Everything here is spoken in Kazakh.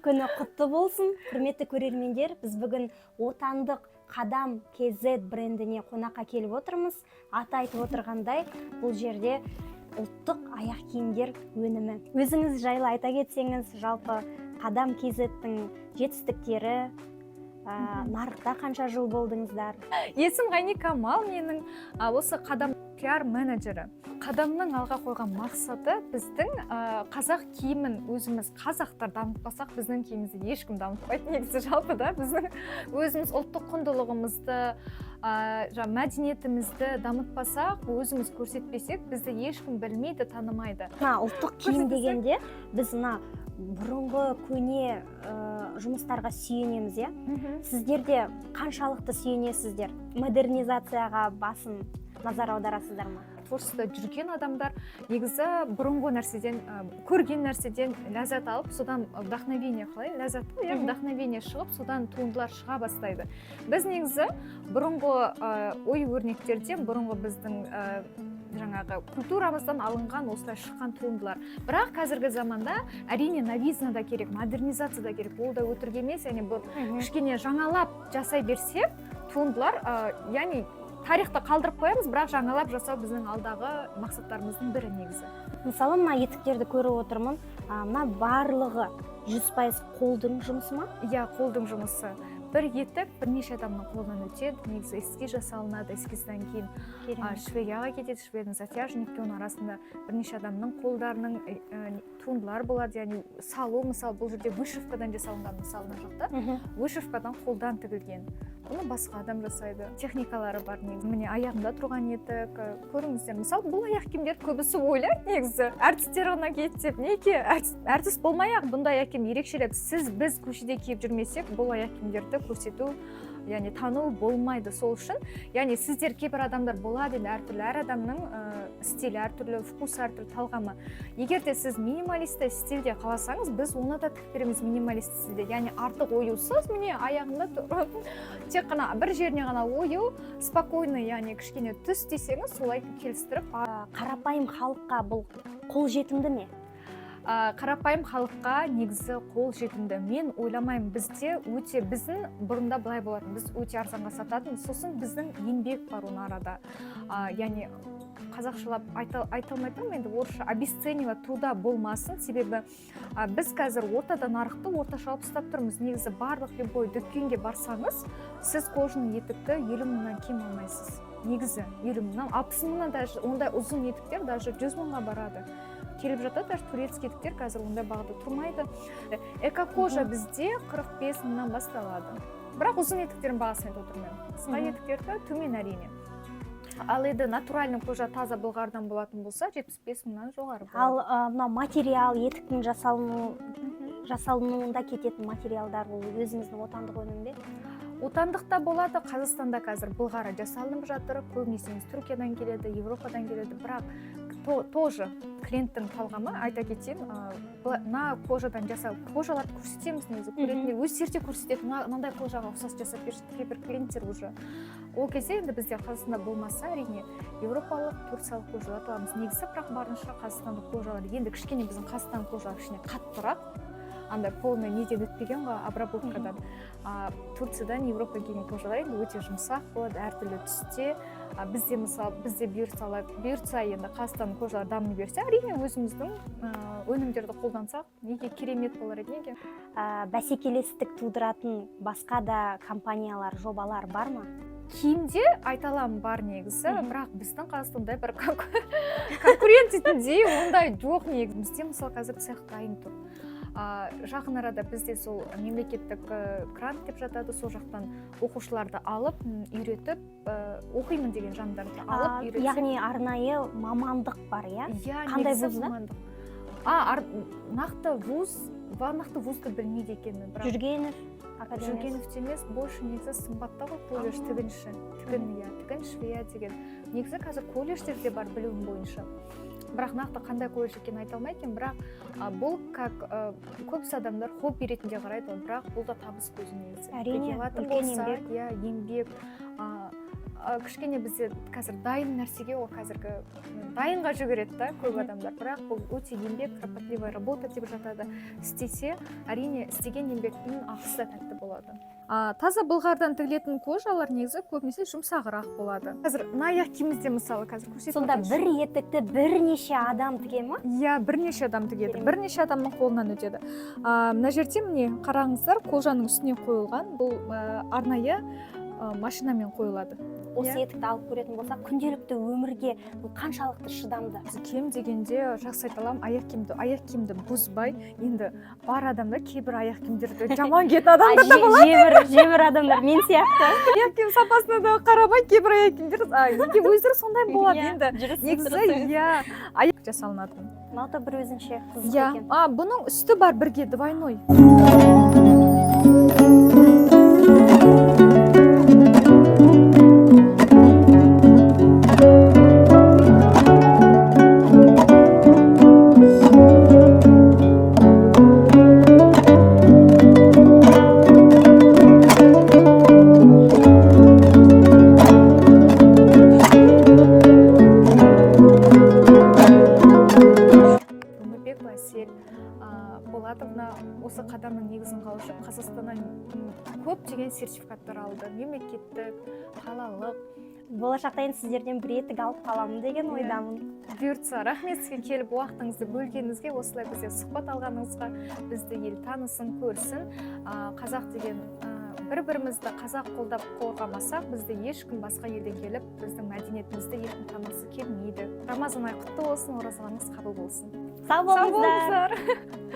Күні құтты болсын, құрметті көрермендер! Біз бүгін отандық Қадам KZ брендіне қонаққа келіп отырмыз. Аты айтып отырғандай, бұл жерде ұлттық аяқ киімдер өнімі. Өзіңіз жайлы айта кетсеңіз, жалпы Қадам KZ-тің жетістіктері, нарықта қанша жыл болдыңыздар? Есім Ғайни Камал менің, осы Қадам пиар менеджері. Қадамның алға қойған мақсаты: біздің қазақ киімін өзіміз, қазақтар, дамытпасақ, біздің киімімізді ешкім дамытпайды. Негізі, жалпы да, біздің өзіміз ұлттық құндылығымызды, жаңа мәдениетімізді дамытпасақ, өзіміз көрсетпесек, бізді ешкім білмейді, танымайды. Мына ұлттық киім Көрсетесің? дегенде біз мына бұрынғы көне жұмыстарға сүйенеміз, иә? Сіздер де қаншалықты сүйенесіздер? Модернизацияға басым назар аударасыздар ма? Творчествода жүрген адамдар негізі бұрынғы нәрседен, көрген нәрседен ләззат алып, содан вдохновение, қалай, ләззат қой, иә? Вдохновение шығып, содан туындылар шыға бастайды. Біз негізі бұрынғы ой өрнектерден, бұрынғы біздің жаңағы культурамыздан алынған, осылай шыққан туындылар. Бірақ қазіргі заманда, әрине, новизна да керек, модернизация да керек, ол да өтірік емес. Яғни бұл кішкене жаңалап жасай берсек туындылар, яғни тарихта қалдырып қоямыз, бірақ жаңалап жасау біздің алдағы мақсаттарымыздың бірі негізі. Мысалы, мына етіктерді көріп отырмын, мына барлығы 100% қолдың жұмысы ма? Иә, қолдың жұмысы. Бір етік бірнеше адамның қолынан өтеді. Негізі эскиз жасалынады, эскиздан кейін швеяға кетеді, швеядан затяжникке. Оның арасында бірнеше адамның қолдарының туындылар болады. Яғни салу, мысалы, бұл жерде вышивкадан жасалынған. Мысалы, мына жақта вышивкадан, қолдан тігілген. Бұны басқа адам жасайды, техникалары бар негізі. Міне, аяғымда тұрған етік, көріңіздер. Мысалы, бұл аяқ киімдерді көбісі ойлайды, негізі әртістер ғана киеді деп. Неге әртіс болмай ақ бұндай аяқ киім ерекшелеп, сіз, біз көшеде киіп жүрмесек, бұл аяқ киімдерді көрсету, яғни тану болмайды. Сол үшін, яғни сіздер, кейбір адамдар болады енді әртүрлі, әр адамның стилі әртүрлі, вкусы әртүрлі, талғамы. Егер де сіз минималистті стильде қаласаңыз, біз оны да тігіп береміз минималист стильде, яғни артық оюсыз. Міне, аяғында тұр, тек қана бір жеріне ғана ою, спокойный, яғни кішкене түс десеңіз, солай келістіріп. Қарапайым халыққа бұл қолжетімді ме? Қарапайым халыққа негізі қол жетімді мен ойламаймын. Бізде өте, біздің бұрында былай болатын: біз өте арзанға сататын. Сосын біздің еңбек бар оның арада, яғни қазақшалап айта алмай тұрмын енді, орысша обесценивать труда болмасын. Себебі біз қазір ортада нарықты орташалап ұстап тұрмыз. Негізі барлық любой дүкенге барсаңыз, сіз кожаный етікті 50 мыңнан кем алмайсыз. Негізі 50 мыңнан, 60 мыңнан, даже ондай ұзын етіктер даже 100 мыңға барады, келіп жатады. Даже турецкий етіктер қазір ондай бағада тұрмайды. Экокожа бізде 45 мыңнан басталады, бірақ ұзын етіктердің бағасын айтып отырмын мен. Қысқа етіктерді төмен, әрине. Ал енді натуральный кожа, таза былғарыдан болатын болса, 75 мыңнан жоғары болады. Ал мынау материал, етіктің жасалынуында кететін материалдар, ол өзіміздің отандық өнім бе? Отандық та болады. Қазақстанда қазір былғары жасалынып жатыр. Көбінесе негізі Түркиядан келеді, Европадан келеді. Бірақ тоже клиенттің талғамы, айта кетейін, мына кожадан жасау, кожаларды көрсетеміз негізі көретіндер, өздері де көрсетеді: Мынандай кожаға ұқсас жасап берші», — кейбір клиенттер уже. Ол кезде енді бізде Қазақстанда болмаса, әрине, европалық, турциялық кожаларды аламыз негізі. Бірақ барынша қазақстандық кожалар. Енді кішкене біздің Қазақстан кожалары кішкене қаттырақ, андай полный неден өтпеген ғой, обработкадан. Турциядан, Европадан келген кожалар енді өте жұмсақ болады, әртүрлі түсте. Бізде, мысалы, бізде бұйыртса, енді Қазақстанның кожалары дами берсе, әрине, өзіміздің өнімдерді қолдансақ, неге, керемет болар еді, неге? Бәсекелестік тудыратын басқа да компаниялар, жобалар бар ма? Киімде айта аламын, бар негізі. Бірақ біздің Қазақстанда бір конкурент дейтіндей ондай жоқ негізі. Бізде, мысалы, қазір цех дайын тұр. Жақын арада бізде сол мемлекеттік грант деп жатады, сол жақтан оқушыларды алып, үйретіп, оқимын деген жандарды алып, үйретсек. Яғни арнайы мамандық бар, иә? Иә. Қандай Негізі вузда? мамандық. Нақты вуз, нақты вузды білмейді екенмін, бірақ Жүргенов академиясы? Жүргеновте емес, больше негізі Сымбатта ғой колледж. Тігінші, тігін, иә, тігін, швея деген. Негізі қазір колледждерде бар білуім бойынша, бірақ нақты қандай колледж екенін айта алмайды екенмін. Бірақ бұл как көбісі адамдар хобби ретінде қарайды ғой, бірақ бұл да табыс көзі негізі. Әрине, Алатын үлкен болса, еңбек. Иә, еңбек. Кішкене бізде қазір дайын нәрсеге, ол қазіргі дайынға жүгіреді да көп адамдар. Бірақ бұл өте еңбек, кропотливая работа деп жатады. Істесе, әрине, істеген еңбектің ақысы да тәтті болады. Таза былғардан тігілетін кожалар негізі көбінесе жұмсағырақ болады. Қазір мына аяқ киімімізде, мысалы, қазір көрсетіп Сонда өтейінші. бір етікті бірнеше адам тіге ма? Иә, бірнеше адам тігеді. Керемет. Бірнеше адамның қолынан өтеді. Мына жерде, міне, қараңыздар, кожаның үстіне қойылған бұл арнайы машинамен қойылады. Осы Иә. етікті алып көретін болсақ, күнделікті өмірге бұл қаншалықты шыдамды? Кем дегенде, жақсы айта аламын, аяқ киімді бұзбай. Енді бар адамда кейбір аяқ киімдерді жаман киетін адамдар да болады. Жебір адамдар мен сияқты. Аяқ киім сапасына да қарамай, кейбір аяқ киімдер неге өздері сондай болады. Иә, енді жүрісі негізі дұрыс емес. Иә, аяқ жасалынатын. Мынау да бір өзінше қызық Иә. екен. Бұның үсті бар бірге, двойной. Өмірбекова Әсел Болатовна осы Қадамның негізін қалаушы. Қазақстаннан көптеген сертификаттар алды, мемлекеттік, қалалық. Болашақта енді сіздерден бір етік алып қаламын деген Иә. ойдамын. Бұйыртса. Рахмет сізге, келіп уақытыңызды бөлгеніңізге, осылай бізде сұхбат алғаныңызға. Бізді ел танысын, көрсін. Қазақ деген бір бірімізді қазақ қолдап қорғамасақ, бізді ешкім басқа елден келіп, біздің мәдениетімізді ешкім танығысы келмейді. Рамазан айы құтты болсын, оразаларыңыз қабыл болсын. Сау Сау болыңыздар. болыңыздар.